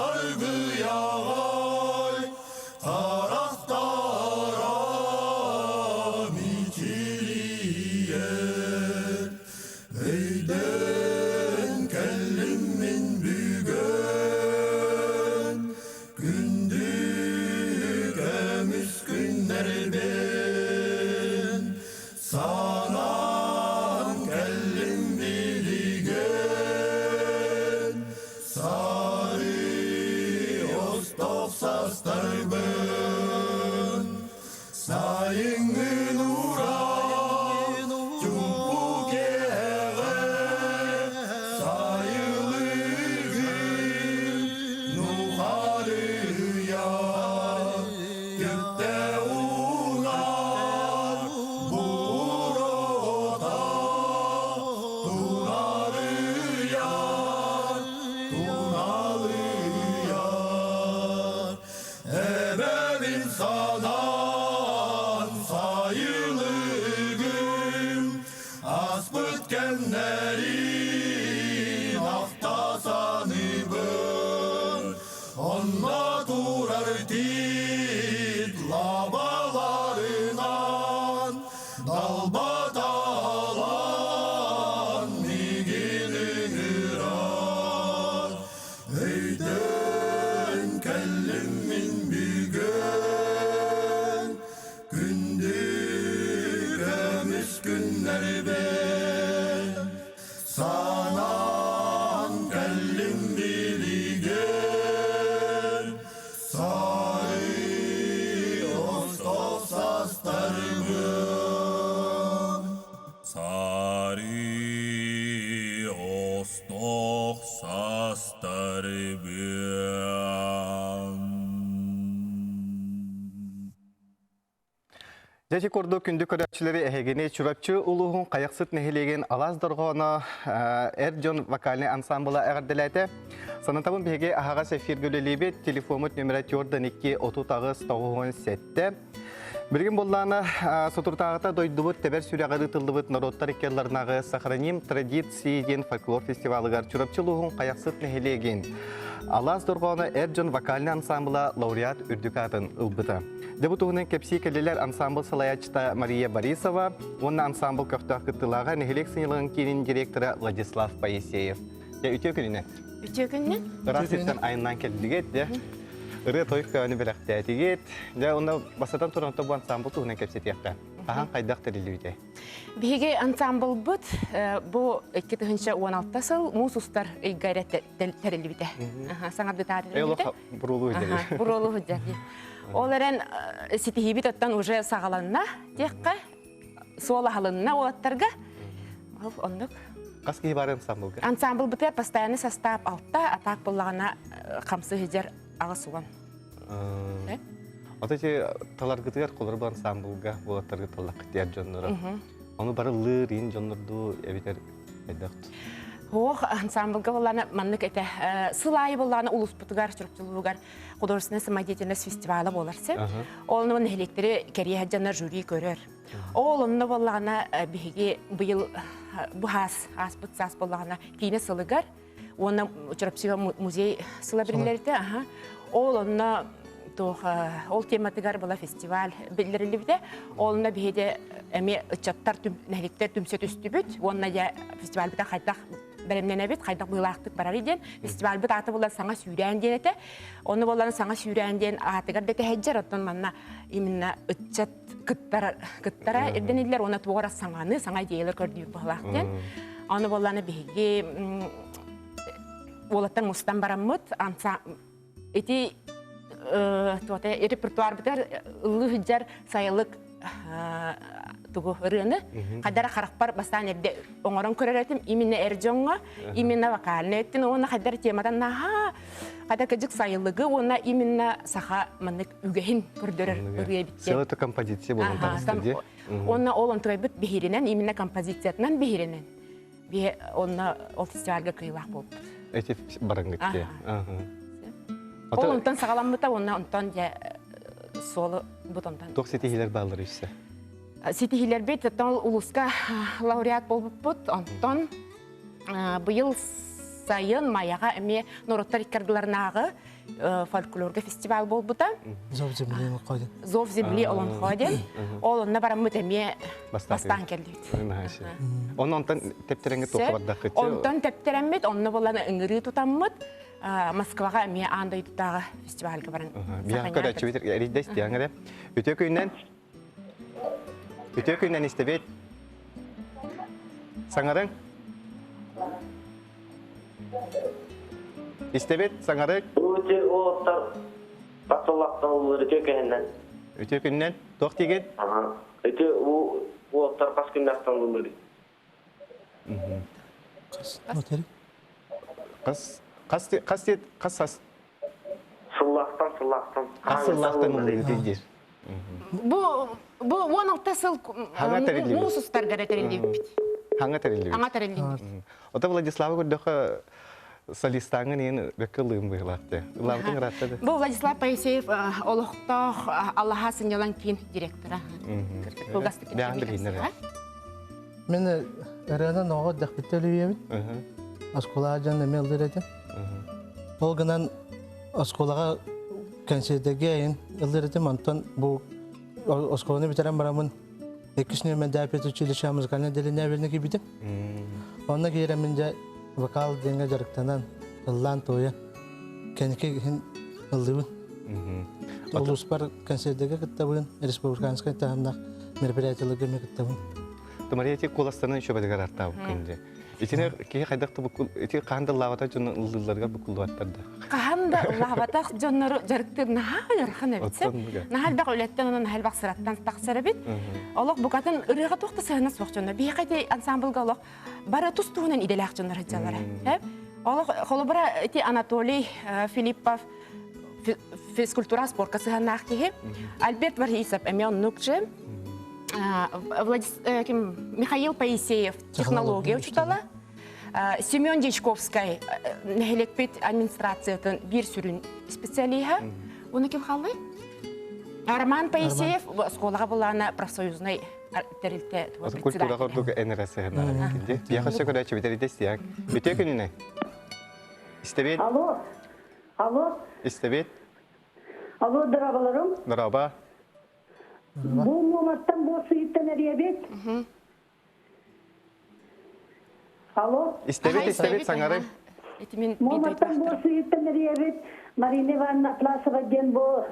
аргыйаҕай Харахтара мичилийэр, өйдөөн кэллим мин бүгүн, күндү көмүс күннэрбин санаан кэллим билигин. Сары остох састарбын, сайыҥҥын уран, чуҥкук. Туналыйар Эбэбин санаан сайылыгым Аспыт кэмнэрин ахта саныыбын Онно турар тиит лабаларынан Далбаталан мигин ыҥырар Өйдөөн кэллим мин бүгүн Күндү көмүс күннэрбин Санаан кэллим билигин Сары Ростов састарбын Сары Ростов састарбын Дьэ ити курдук күндү көрөөччүлэри эһигини Чурапчы улууһун Хайахсыт нэһилиэгин Алаас дорҕооно эр дьон вокальнай ансамбла эҕэрдэлээтэ. Санатабын биһиги аһаҕас эфиргэ үлэлиибит. Телефоммут номера 42 38 97. Билигин буоллаана соторутааҕыта дойдубут тэбэр сүрэҕэр ыытыллыбыт норуоттар иккиалларынааҕы «Сохраним традиции» диэн фольклор фестивалыгар Чурапчы улууһун Хайахсыт нэһилиэгин Алаас дорҕооно эр дьон вокальнай ансамбла лауреат үрдүк аатын ылбыта. Дьэ бу туһунан кэпсии кэллилэр ансамбл салайааччыта Мария Борисова уонна ансамбл көхтөөх кыттыылааҕа нэһилиэк сынньалаҥын киинин директора Владислав Поисеев. Дьэ үтүө күнүнэн. Үтүө күнүнэн. Ыраас сиртэн айаннаан кэллигит, дьэ. Ырыа тойук көөнү бэлэхтээтигит. Дьэ, онно бастатан туран бу ансамбл туһунан кэпсэтиэххэ. Хаһан хайдах тэриллибитэй? Биһиги ансамблбыт бу 2016 сыл муус устар ыйга эрэ тэриллибитэ. Саҥардытаа тэриллибитэ. Буруолу үдэ. Буруолу үдэ. Ол эрэн ситиһиибит оттон уже саҕаланна диэххэ, суол аһылынна уолаттарга. Ол оннук. Хас киһи бар ансамблга? Ансамблбытыгар постоянный состав алта, а так буллаҕына хамсы сыдьар 80. Ото ити таларгытыгар холорбу ансамблга буолаттаргыт таллаххыт диэр дьонноро. Ону бары лыыр ин дьоннордуу эбитер хайдахт. Ох, ансамблга боллана маннык этэ. Сыл аайы боллана улуспутугар, Чурапчылуугар художественная самодеятельность фестивала болар сеп. Ол нэһилиэктери кэрийэ дьоннор жюри көрөр. Ол онно боллаҕына биһиги быйыл бу хаас ааспыт саас боллаҕына киинэ сылыгар уонна Чурапчыга музей сыла биллэритэ. Аха. Ол онно туох ол тематыгар была фестиваль биллэриллибитэ. Онно биһиги эмиэ ыччаттар нэһиликтэр түмсэ түстүбүт. Уонна дьэ фестивальбыта хайдах бэлэмнэнэбит, хайдах быылаахтык барарый диэн. Фестивальбыт аата буолан саҥа сүүрээн диэн этэ. Онно буолан саҥа сүүрээн диэн аатыгар да тэһэдьэр, оттон манна именно ыччат кыттара кыттара ирдэниллэр уонна туора саҥаны, саҥа идеялар көрдүүр быһылаах диэн. Аны буоллаана биһиги уолаттар мустан бараммыт ити туота репертуарбытыгар ыллыы сылдьар сайылык тугу ырыаны хайдара харахпар бастаан эрдэ оҥорон көрөр этим именно эр дьоҥҥо именно вокальный өттүн уонна хайдар тематан наһаа хайдар кыдьык сайылыгы уонна именно саха маннык үгэһин көрдөрөр ырыа эбит Сыала композиция буолан таҕыста дии. Уонна ол онтугайбыт биһиринэн именно композициятынан биһиринэн биһи онно ол фестивальга кыайыылаах буолбут. Эти барангыт дии. Ол онтон саҕаламмыта уонна онтон дьэ суолу бут онтон. Туох ситиһиилэр бааллар үссе? Ситиһиилэрбит оттон улууска лауреат буолбуппут. Онтон быйыл сайын Майаҕа эмиэ норуоттар иккардыларынааҕы фольклорга фестиваль буолбута. Зов земли олонхо Зов земли олонхо диэн. Ол онно бараммыт эмиэ бастаан кэллибит. Онно онтон тэптереңге туохха бардаххыт? Онтон тэптереммит, онно болан ыҥырыы тутаммыт, Москваҕа эмиэ аан дойдутааҕы фестивальга баран. Биһиэхэ көрөөччүбүт эрийдэ истиэҕиҥ эрэ. Үтүө күнүнэн. Үтүө күнүнэн истэбит. Саҥарыҥ. Истэбит, саҥарык. Үтүө уолаттар тахсыллахтан уллар үтүө күнүнэн. Үтүө күнүнэн. Туох диигин? Үтүө уолаттар хас күннэхтэн уллар. Хас хас хас хас хас Сыллаахтан сыллаахтан. Хас сыллаахтан уллар диир. Бу бу 16 сыл Хаҥа тэриллибит. муус устарга эрэ тэриллибиппит. Хаҥа тэриллибит. Хаҥа тэриллибит. Ото Владислава көрдөхө. Солистааҥҥын иһин бөккө ылыым быһыылаах дии. Ылаабытыҥ ыраатта да. Бу Владислав Поисеев олохтоох Аллаһа сынньалаҥ киин директора. Кылгастык Бэҕэн билиһиннэр. Мен ырыанан оҕо дэхпиттэ үлүйэбин. Оскуолаҕа дьон эмиэ ыллыыр этим. Ол гынан оскуолаҕа кэнсиэрдэргэ эйин ыллыыр этим. Онтон бу оскуоланы бүтэрэн бараммын иккис нүөмэрдээх педучилище музыкальнай отделение киирбитим. Онно киирэммин дьэ вокал диэҥҥэ дьарыктанан, ыллаан туойан кэнники иһин ыллыыбын. Улууспар концердергэ кыттабын, республиканскай таһымнаах мероприятиеларга эмиэ кыттабын. Мария ити куоластанан үчүгэйдик араартаабыккын дии. Итини киһи хайдах да ити хаһан да ыллаабатах дьон ыллыылларыгар буккуллубаттар да. Хаһан да ыллаабатах дьоннору дьарыктыыр наһаа ыарахан эбит. Наһаа элбэх үлэттэн онон наһаа элбэх сыраттан тахсар эбит. Олох букатын ырыаҕа туох да сыһыана суох дьоннор. Биһиэхэ ити ансамблга олох бары тус-туһунан идэлээх дьоннор сылдьаллара. Олох холобура ити Анатолий Филиппов физкультура спорка сыһыаннаах киһи. Альберт Борисов эмиэ оннук же. Михаил Поисеев технология учутала. Семен Дьячковскай нэһилиэкпит администрациятын биир сүрүн специалиһа. Уну ким халлый? Роман Поисеев оскуолаҕа булаана профсоюзнай тэрилтэ Культура курдук энэрэ сыһынара. Биэхэ көрөөччү бүтэридэ истиэҥ. Үтүө күнүнэн. Истэбит. Алло. Алло. Истэбит. Алло, дорабаларым. Дораба. Бу муоматтан бу сыйыттан эрийэбит. Алло. Истэбит, истэбит, саҥарый. Муоматтан бу сыйыттан эрийэбит. Марина Ивановна Атласова диэн бу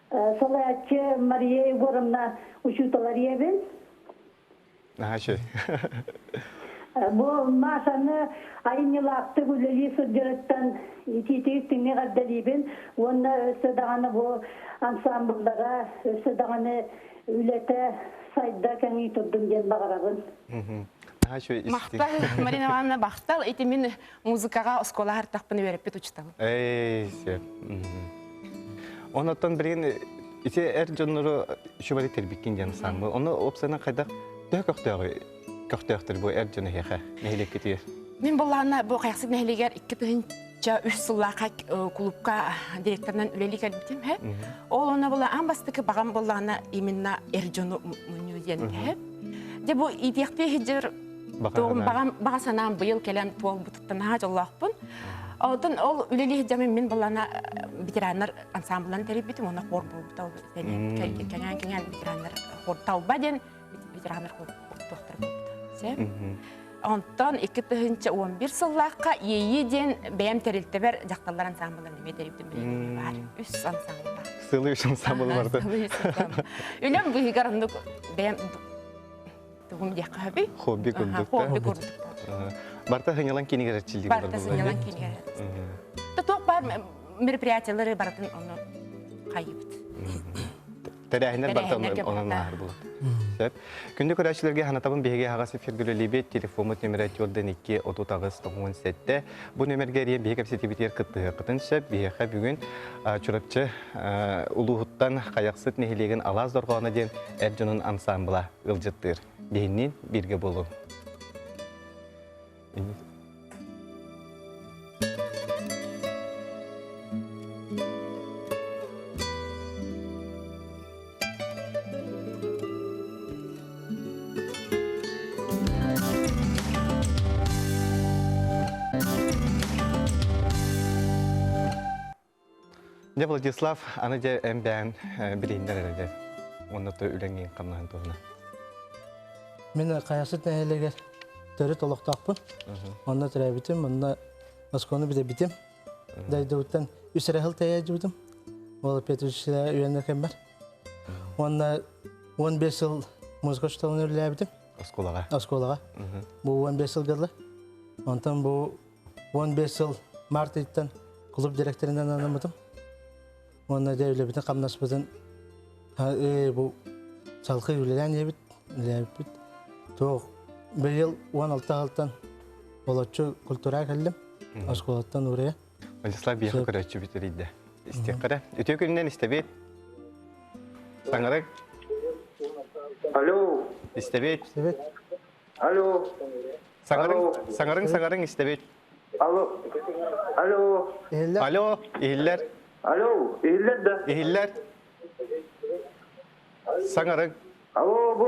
салайааччы Мария Егоровна учуутал эрийэбин. Наһаа Бу Машаны айымньылаахтык үлэлии сылдьарыттан итиитигит тиҥҥэ эҕэрдэлиибин уонна өссө даҕаны бу ансамбллара өссө даҕаны үлэтэ сайда кэҥии турдун диэн баҕарабын. Махтал, Марина Ивановна, махтал. Ити мин музыкаҕа оскуола артахпын үөрэппит учууталым. Эй, сөп. Онотон билигин ити эр дьоннору үчүгэйдик тэрбиккин диэн сааммы. Ону опсанан хайдах төһө көхтөөҕү көхтөөхтөр бу эр дьон эһиэхэ нэһилиэккитигэр? Мин буллаана бу Хайахсыт нэһилиэгэр 2003 сыллаахха клубка директорынан үлэлии кэлбитим һэ. Ол онно була аан бастакы баҕам буллаана именно эр дьону мунньуу диэн һэ. Дьэ бу иитиэхтии сылдьар баҕам баҕа санаам быйыл кэлэн туолбутуттан наһаа дьоллоохпун. Оттон ол үлэлии сылдьаммын мин буллаана ветераннар ансамблын тэрийбитим, уонна хор буолбута ол кэҥээн-кэҥээн ветераннар хор талба диэн ветераннар туохтар буолбута. Онтон 2011 сыллаахха Иэйии диэн бэйэм тэрилтэбэр дьахталлар ансамблын эмиэ тэрийбитим билигин баар. Үс ансамбл баар. Сылы үс ансамбл барды. Үлэм быыһыгар оннук бэйэм тугум диэххэ хөбүй? Хобби курдук. Хобби курдук. Барта сынньалаҥ кинигэр эрчиллии Барта сынньалаҥ кинигэр. Туох баар мероприятиялары барытын ону хайыбыт. Тэрээһиннэр барыта онон ааһар буолар. Сөп. Күндү көрөөччүлэргэ ханатабын биһиги аһаҕас эфиргэ үлэлиибит. Телефоммут нөмерэ 4 2 38 97. Бу нөмергэ эрийэн биһиги кэпсэтиибитигэр кыттыһыаххытын сөп. Биһиэхэ бүгүн Чурапчы улууһуттан Хайахсыт нэһилиэгин Алаас дорҕооно диэн эр дьонун ансаамбыла ыалдьыттыыр. Биһинниин бииргэ буолуҥ. Дьэ, Владислав, аны дьэ эн бэйэҥ билиһиннэр эрэ дьэ. Уонна то үлэҥ хамнаһын туһунан. Мин Хайахсыт нэһилиэгэр төрүт олохтоохпун. Онно төрөөбүтүм, онно оскуоланы бүтэрбитим. Дойдубуттан үс эрэ сыл тэйээдьибитим. Ол Петровича үөрэнэр кэммэр. Уонна 15 сыл музыка учууталынан үлэлээбитим. Оскуолаҕа. Оскуолаҕа. Бу 15 сыл гылла. Онтон бу 15 сыл март ыйыттан клуб директорынан анаммытым. Уонна дьэ үлэбитин хамнаспытын бу салгыы үлэлээн иһэбит, үлэлээбиппит. Туох быйыл 16 сылтан олоччу культура кэллим. Оскуолаттан уурайа. Владислав биэхэ көрөөччү бүтэрийдэ. Истиэххэ Үтүө күнүнэн истэбит. Саҥарык. Алло. Истэбит. Истэбит. Алло. Саҥарыҥ, саҥарыҥ, саҥарыҥ истэбит. Алло. Алло. Алло, иһиллэр. Алло, иһиллэр да? Иһиллэр. Саҥарыҥ. Алло, бу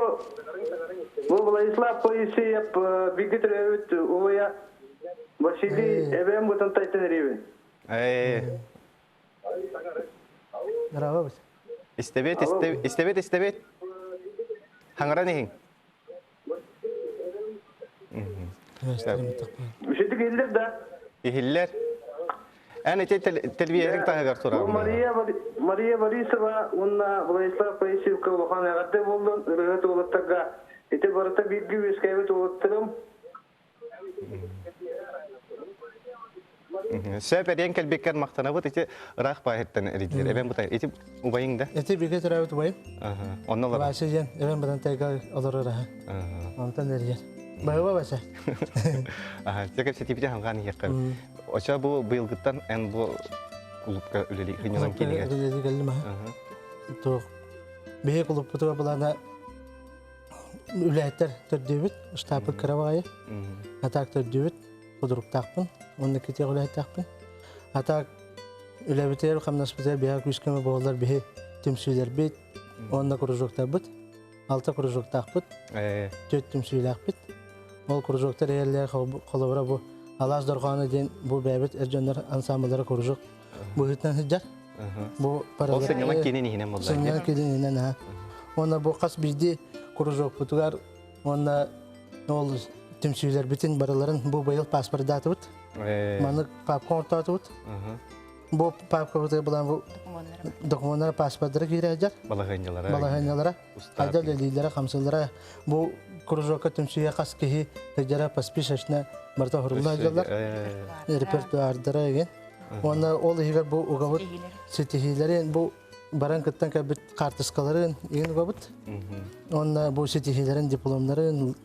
бу Владислав Поисеев бииргэ төрөөбүт убайа Василий эбээм бутан тайтан эрийэбин. Ээ. Здорово. Истэбит, истэбит, истэбит. Хаҥаран иһиҥ. Үсүтүк иһиллэр да? Иһиллэр. Эн ити телевизорын таһыгар турар. Мария Мария Борисова уонна Владислав Поисевка улахан эҕэрдэ буоллун ырыаһыт уолаттарга. Ити барыта бииргэ үөскээбит уолаттарым. Сөп эриэн кэлбиккэр махтанабыт ити ыраах баайыттан эрийдилэр. Эбэн бутай ити убайың да? Ити бигэ төрөөбүт убайым. Онно олорор. Вася диэн эбэн батан тайга олорор аха. Онтон эрийэр. Баһыба Вася. Аха, чэ кэпсэтиибитин хангаан иһиэххэ. Оча бу быйылгыттан эн бу клубка үлэлии хынньалан киинигэр. Үлэлии кэллим аха. Туох биһи клубпутугар былаана үлэһиттэр төрдүбүт, штабы кыра баҕайы. Атаак төрдүбүт, худруктаахпын, уонна китиэх үлэһиттээхпин. Атаак үлэбитигэр, хамнаспытыгар биһиэхэ күүс-көмө буоллар биһи түмсүүлэрбит уонна кружоктарбыт. Алта кружоктаахпыт, түөрт түмсүүлээхпит. Ол кружоктар эйэллээх холобура бу Алаас дорҕооно диэн бу бэйэбит эр дьоннор ансаамбыллара кружок быһыытынан сылдьар. Бу Ол сынньалаҥ киинин иһинэн буолла. Сынньалаҥ киинин иһинэн аха. Уонна бу хас биирдии кружокпутугар уонна ол түмсүүлэрбитин барыларын бу быйыл паспордаатыбыт. Маннык папка оҥортоотубут. Бу папкабытыгар булан бу докумуоннара паспордара киирээдэр. Балаһыанньалара. Балаһыанньалара. Хайда үлэлииллэрэ, хамсыыллара. Бу кружокка түмсүүгэ хас киһи сылдьара поспешно барыта оһорулла сылдьаллар. Репертуардара еген. Уонна ол иһигэр бу угабыт ситиһиилэрин бу баран кыттан кэлбит хаартыскаларын иһин угабыт. Уонна бу ситиһиилэрин дипломнарын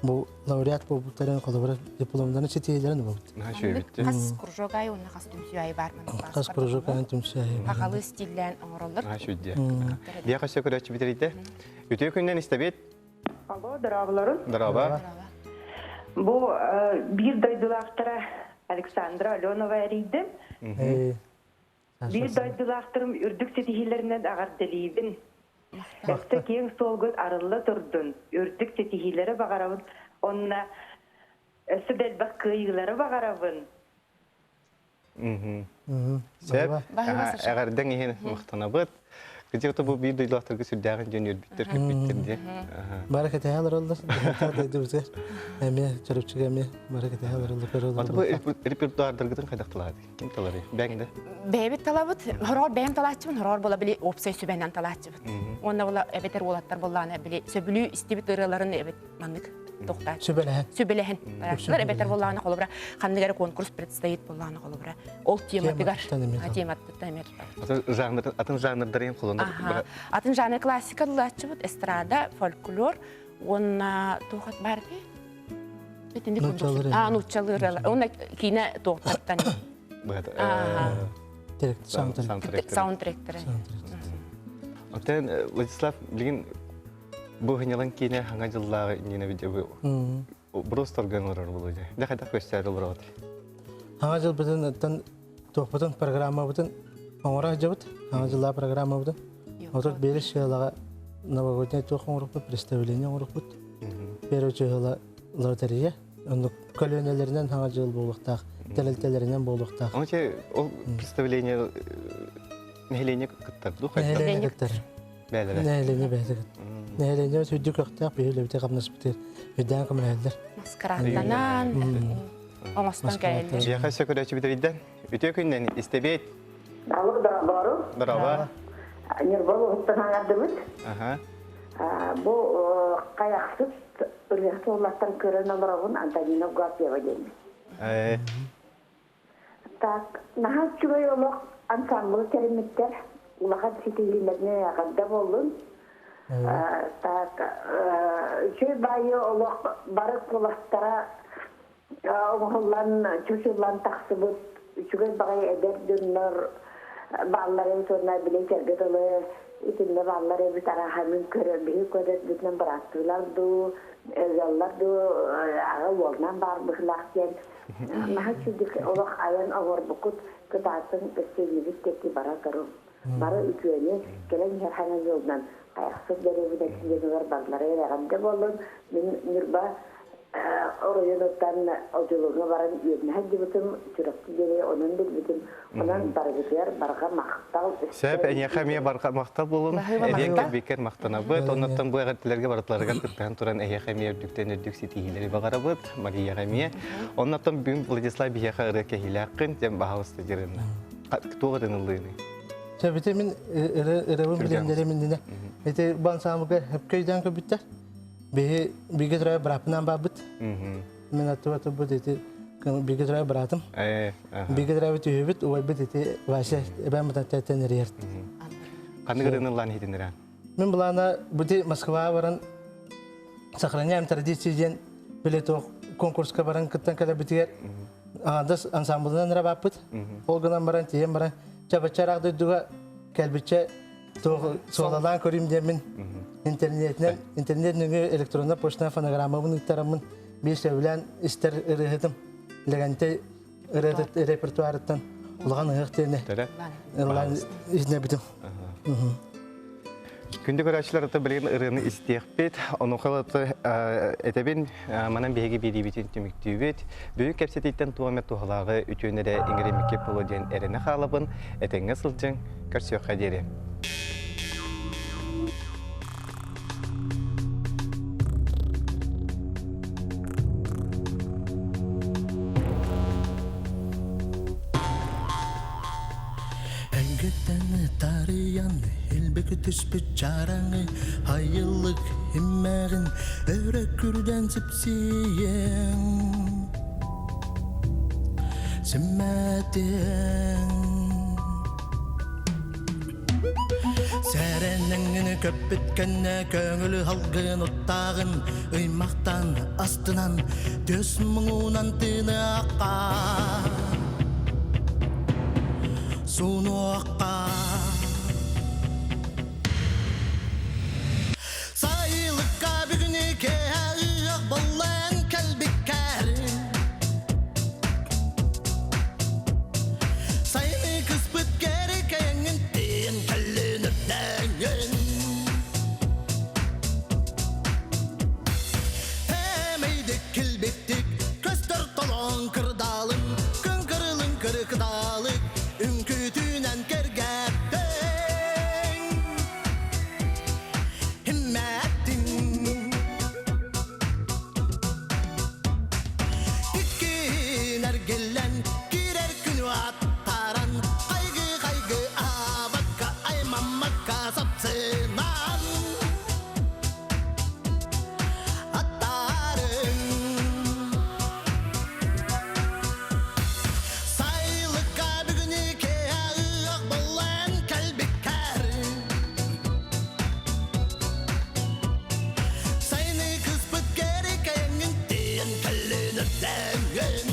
бу лауреат буолбуттарын холобура дипломнарын ситиһиилэрин угабыт. Хас кружок айы уонна хас түмсүү айы бар Хас кружок айы түмсүү айы. Хахалы стиллээн оҥороллор. Диэ хас көрөөччү битерийде. Үтүө күннэн истэбит. Алло, дорооболорун. Дорообо. Бу биир дойдулаахтара Александра Аленова эрийдим. Биир дойдулаахтарым үрдүк ситиһиилэринэн эҕэрдэлиибин. Өссө киэҥ суолгут арылла турдун, үрдүк ситиһиилэри баҕарабын. Онно өссө да элбэх кыайыылары баҕарабын. Сөп. Эҕэрдэҥ иһин махтанабыт. Кыдьык бу биир дойдулаахтарга сүрдээҕин дьон үөрбүттэр, көппүттэр диye. Бары кэтэһэ олороллор. Дойдубутугар эмиэ чорупчуга эмиэ бары кэтэһэ олороллор көрө Аты бу репертуардаргытын хайдах талаады? Ким талары? Бэҥ да? Бэйэбит талабыт. Хороор бэйэм талааччыбын, хороор була били уопсай сүбэнэн талааччыбыт. Уонна була эбэтэр уолаттар буоллаана били сөбүлүү истибит ырыаларын эбит маннык тохтаат. Сүбэлэһэн. Сүбэлэһэн. Барааччылар эбэтэр буоллаана холобура ханнык эрэ конкурс предстоит буоллаана холобура. Ол тематыгар тематтыттан эмиэ Атын жанр атын жанрдарын холонор. Атын жанр классика дылааччыбыт, эстрада, фольклор уонна туохат бар дии. Итинник А, нууччалыы ырыалар. Уонна киинэ туохтартан. Саундтректері. Оттон Владислав билигин бу хыньалан киинэ хаҥа дьыллааҕы иннинэ видео брос торган олорор буолуо дьэ. Дьэ хайдах көстөөр олороҕут? Хаҥа дьылбытын оттон туохпутун программабытын оҥоро сылдьабыт. Хаҥа дьыллаах программабытын. Отут биэс сыалаҕа новогодний туох оҥоруппут, представление оҥоруппут. Первый чыһыла лотерея. Оннук көлүөнэлэринэн хаҥа дьыл буолуохтаах, тэрилтэлэринэн буолуохтаах. Ону ол представление нэһилиэнньэ кыттар дуу? Нэһилиэнньэ кыттар. Нэһилиэнньэ бэйэтэ кыттар. Нэһилиэнньэ үрдүк көхтөөх биһи үлэбитэ хамнаспытыгар үрдээн көмөлөһөллөр. Маскарадтанан оҥостон кэлэллэр. Дьиэхэ өссө көрөөччү бүтэрийдэн. Үтүө күннэн истэбиэт. Алло, дорабару. Дороба. Ньурба улууһуттан аҥардыбыт. Аха. Бу хайахсыт ырыаһыт уоллартан көрөн олоробун Антонина Гапьева диэн. Так, наһаа үчүгэй олох ансамблы тэриммиттэр. Улахан ситиһиилэринэн эҕэрдэ буоллун. Так, үчүгэй баайы олох бары куластара оҥоһуллан, чучуллан тахсыбыт үчүгэй баҕайы эдэр дьоннор баалларын уонна били сэргэ тылы. итиннэ бааллар эбит арааһа мин көрөр биһи көрөрбүтүнэн бырааттыылар дуу ыаллар дуу аҕа уолунан баар быһыылаах диэн наһаа үчүгдүк олох айан оҥорбуккут кытаатын өссө иннибит диэки бара турун бары үтүөнү кэлэн иһэр хаҥа дьылынан хайахсыт дэриэбинэтин дьонугар барылара эрэҕэмдэ буоллун мин Ньурба оройуонуттан Одьулууҥҥа баран үөрэнэ сылдьыбытым, Чурапчы диэри онон билбитим. Онон барыгытыгар барҕа махтал. Сөп, эйиэхэ эмиэ барҕа махтал буолун. Эриэн кэлбиккэр махтанабыт. Оннуттан бу эҕэрдэлэргэ барытыларыгар кыттыһан туран эйиэхэ эмиэ үрдүктэн үрдүк ситиһиилэри баҕарабыт. Марияҕа эмиэ. Оннуттан бүгүн Владислав биһиэхэ ырыа кэһиилээххин, диэн баһаалыста дьырынна. Туох ырыныллыыный? Сөбүтэ мин ырыабын билиннэрим иннинэ. Ити бу ансаамбылга хөпкө өйдөөн көрбүттэр. Биһи бигэ турар бырааппынаан баабыт. Мин аттыба турбут ити бигэ турар быраатым. Бигэ турабыт үһүбүт, убайбыт ити Вася эбэм бутаттан эрийэрт. Ханнык ырыыныллаан иһитиннэрэн? Мин былаана бути Москваҕа баран сохраняем традиции диэн биле туох конкурска баран кыттан кэлэрбитигэр аҥардас ансамблынан эрэ бааппыт. Ол гынан баран тиийэн баран чабаччараах дойдуга кэлбиччэ суолалаан көрүүм диэммин интернетинэн интернет нөҥүө электроннай почтанан фонограммабын ыыттараммын биир сөбүлээн истэр ырыаһытым Лэгэнтэй ырыатыт репертуарыттан улахан ыһыах диэни ыллаан иһинэбитим. Күндү көрөөччүлэр ата билигин ырыаны истиэхпит. Онуоха ата этэбин манан биһиги биэриибитин түмүктүүбүт. Бүгүн кэпсэтииттэн туох эмэ туһалааҕы үтүөнү эрэ иҥэриммиккэ буолуо диэн эрэнэ хаалабын. Этэҥҥэ сылдьыҥ, көрсүөххэ диэри. Энгеттен тарыйан илбики түспүт чараҥы айыллык иммэҕин өрө күрдэн сипсийэн Симмэтиэҥ Сэрэнэҥҥини көппүт кэннэ көҥүлү халгын уттааҕын ыймахтан астынан түс муҥунан тыыныахха суунуохха Сайылыкка бүгүн киэһэ ыах боллон кэлбиккэр Сайыны кыспыт кэри кэйэҥҥин тиин кэллин үрдэҥҥин Эмэйдик килбиктик көстөр толон кырдаалын Күн кырылын кырыкдаалык үҥкүүтүнэн кэргэттиҥ Himmettin Иккин эргиллэн киирэр күнү аттаран Хайгы-хайгы аабакка аймаммакка сапсынан Аттарың Сайлыкка бүгүн икеа ыах боллан кэлбиккэр Сайыны кыспыт кэри кэйэҥҥин тиийэн кэллин өртөөҥҥүн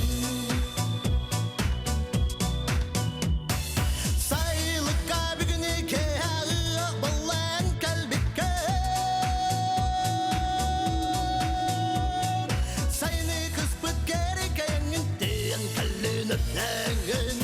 Сайылыкка бүгүн икеа ыах боллан кэлбиккэр Сайыны кыспыт кэри кэйэҥҥин тиийэн кэллин өртөөҥҥүн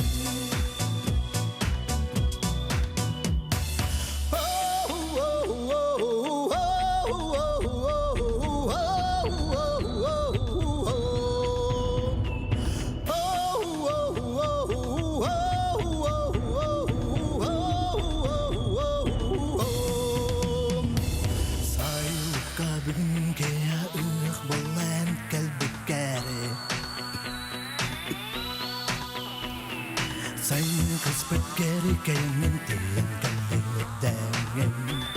Сайылыкка бүгүн киһи ыах боллан кэлбиккэри Сайын кыспыт кэри кэйэҥҥин тиийэн кэллиҥ үрдээҥҥин.